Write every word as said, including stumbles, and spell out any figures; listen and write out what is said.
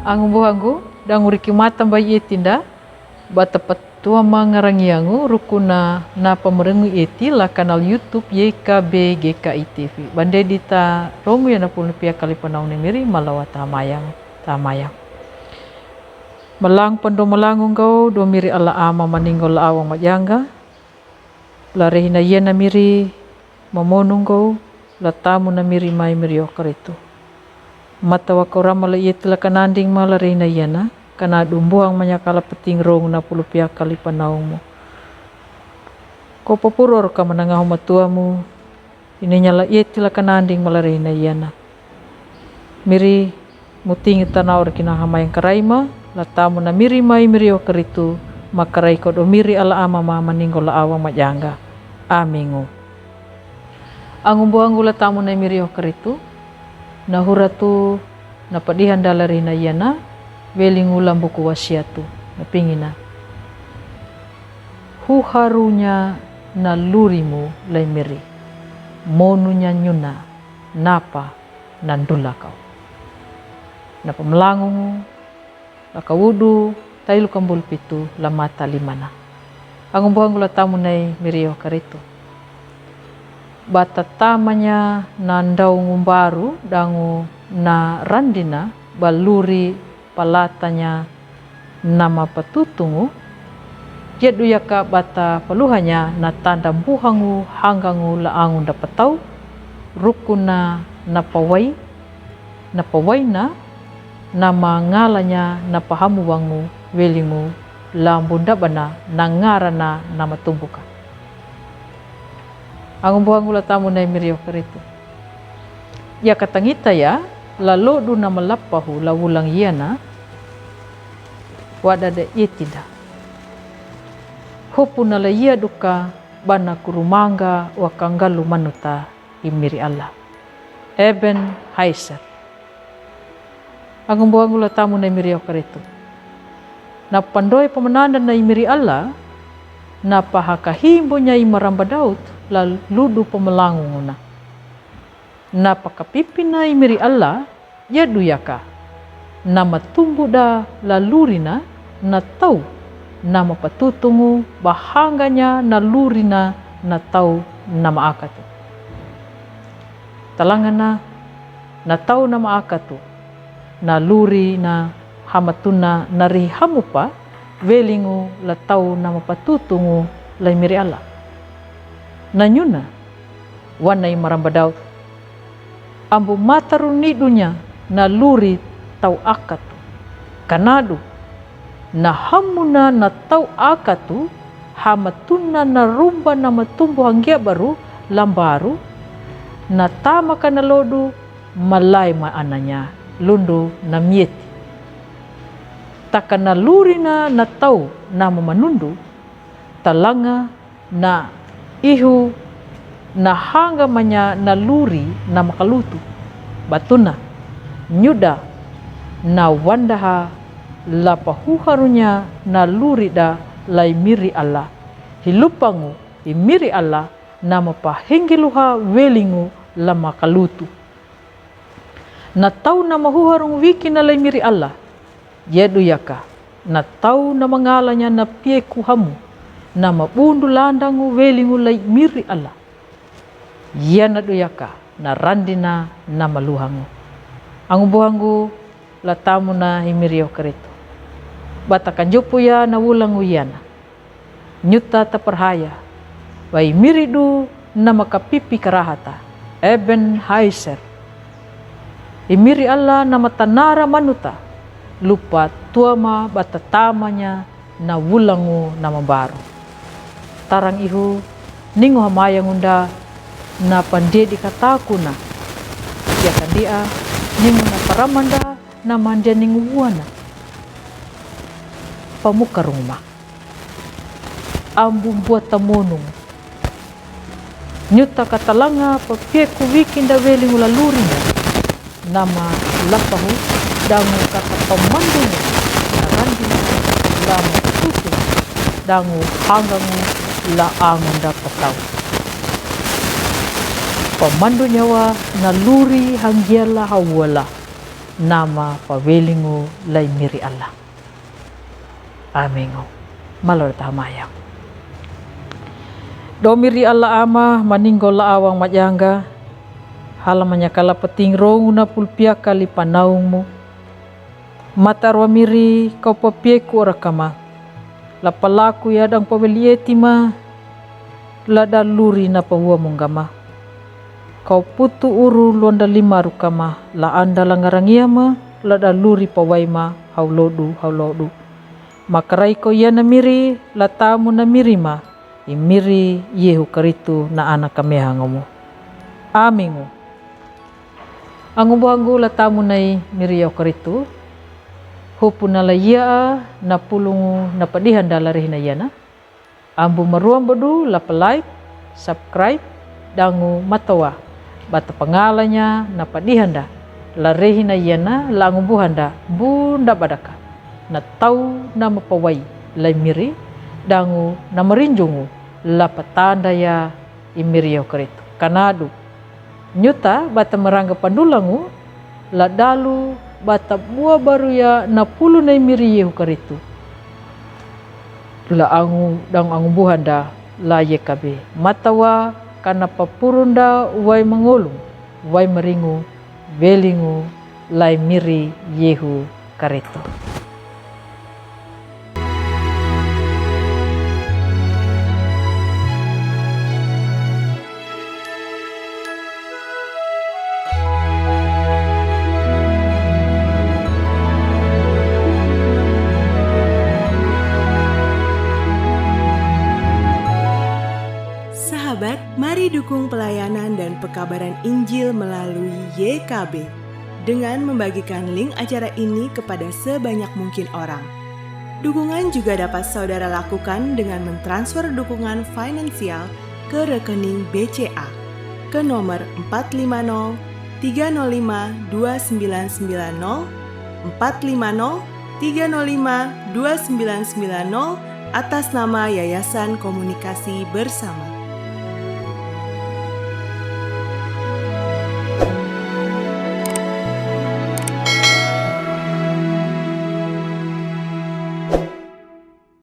Angumbuhangu, danguriki mata bai etinda, bata patua mangarangiangu rukuna na pamarengu eti la kanal YouTube Y K B G K I T V. Bande di ta rongu ya na pulnu pia kali panaung ne miri malawa ta mayang, ta mayang. Malang pando malangu ngau do miri ala ama maningo la awang majanga. La rehina yena miri mamonu ngau la tamu na miri mai miri okaritu. Mata wako rama la yeti la kananding ma la rehina yena kana dumbuang manyakala peting rong na pulu pia kali panaung mu. Ko papuror ka manangahu matuamu. Ini nyala yeti la kananding ma la rehina yena. Miri mutingi tana or kina hama yang karai ma la tamu na miri mai miri okaritu. Makarai ko do miri ala ama ma maningo la awang majanga. Amingu. Angumbuhangu la tamu na miri okaritu. Na huratu na padihan dala rehina yena. Welingu lambuku wasiatu na pingina. Huharunya na lurimu lai miri. Monunya nyuna napa na ndula kau. Napa malangungu la kawudu tailu kambul pitu la mata limana. Angumbuhangu la tamu nai miri okaritu. Bata tamanya na ndau ngumbaru dangu na randina ba luri palatanya nama patutungu. Yadu yaka bata paluhanya na tanda mbuhangu hangangu la angu nda patau. Rukuna na pawai na pawaina, na mangalanya na pahamu wangu welingu la mbundabana na ngarana na matumbuka. Angumbuhangu la tamu nai miri okaritu. Ya katangita ya la lodu na malapahu la wulang yena. Wadada yetinda. Hupu na la yaduka bana kurumanga wa kangalu manuta i miri ala. Eben Haiser. Angumbuhangu la tamu na i miri okaritu. Na pandoi pamananda na i miri ala na pahakahimbunya i maramba Daud la ludu pamalangu nguna. Na pakapipina i miri ala yadu yaka. Na matumbuda la lurina na tau na mapatutungu bahanganya na lurina na tau na maakatu. Talangana na tau na maakatu. Na lurina hamatuna na rihamupa welingu la tau na mapatutungu la i miri ala. Na nyuna wana i maramba Daud. Ambu mataru nidunya na luri tau akatu. Kanadu na hamuna na tau akatu hamatuna na rumba na matumbu hanggia baru lambaru. Na tamaka na lodu malai ma ananya lundu na mieti. Taka na lurina na tau na mamanundu. Talanga na ihu na hangamanya na luri na makalutu. Batuna nyuda na wandaha la pahuharunya na lurida la i miri ala. Hilupangu i miri ala na mapahinggiluha welingu la makalutu. Na tau na mahuharung wikina la i miri ala. Yadu yaka na tau na mangalanya na pieku hamu na mabundu landangu welingu la i miri ala. Yana du yaka na randina na maluhangu. Angumbuhangu la tamu na i miri okaritu. Bata kanjupu ya na wulangu yana. Nyuta taparhaya ba i miri du na makapipi karahata. Eben Haiser. I miri ala na matanara manuta lupa tuama bata tamanya na wulangu na mabaru. Tarang ihu ningu hamaya ngunda na pandedi katakuna. Yakandia ningu na paramanda na mandia ningu wuana. Pamukarunguma. Ambu mbua tamonung. Nyuta katalanga papieku wikinda welingu la lurinda. Na malapahu dangu kaka pamandungu na randingu la matutu dangu hangangu la angunda patau. Pamandunyawa na luri hanggiala hawala. nama pawelingu lai miri Allah. Amingu. Malor tamayang. Domi ri Allah ama maninggo la awang majanga. Hala manyakala peting rong na pulpiaka li panaungmu. Matarwa miri kau papieku ora kama. La palaku ya dang paweli etima. La daluri na pawua munggama. Kau putu uru luanda lima rukama. La anda la ngarangiama. La daluri pawaima. Haulodu, haulodu. Makarai ko ia na miri, la tamu na miri ma, i miri Yehu Karitu na ana kameha ngomu. Amingu. Angu buhangu la tamu nai miri Yehu Karitu. Hupu na la ia a, na pulungu na padihanda la rihina iana. Ambu maruam bodu la palike, subscribe, dangu matawa. Bata pangalanya na padihanda. La rehina iana la angu buhanda bunda badaka. Na tau na mapawai lai miri, dangu na marinjungu la patanda ya i miri Yehu Karitu. Kanadu. Nyuta bata maranga pandulangu, la dalu bata bua baru ya na pulu nai miri Yehu Karitu. La angu dangu angu buhanda la yekabe. Matawa kana papurunda wai mangolung, wai maringu, welingu, lai miri Yehu Karitu. Sahabat, mari dukung pelayanan dan pekabaran Injil melalui Y K B dengan membagikan link acara ini kepada sebanyak mungkin orang. Dukungan juga dapat saudara lakukan dengan mentransfer dukungan finansial ke rekening B C A ke nomor empat lima nol tiga nol lima dua sembilan sembilan nol, empat lima nol tiga nol lima dua sembilan sembilan nol, atas nama Yayasan Komunikasi Bersama.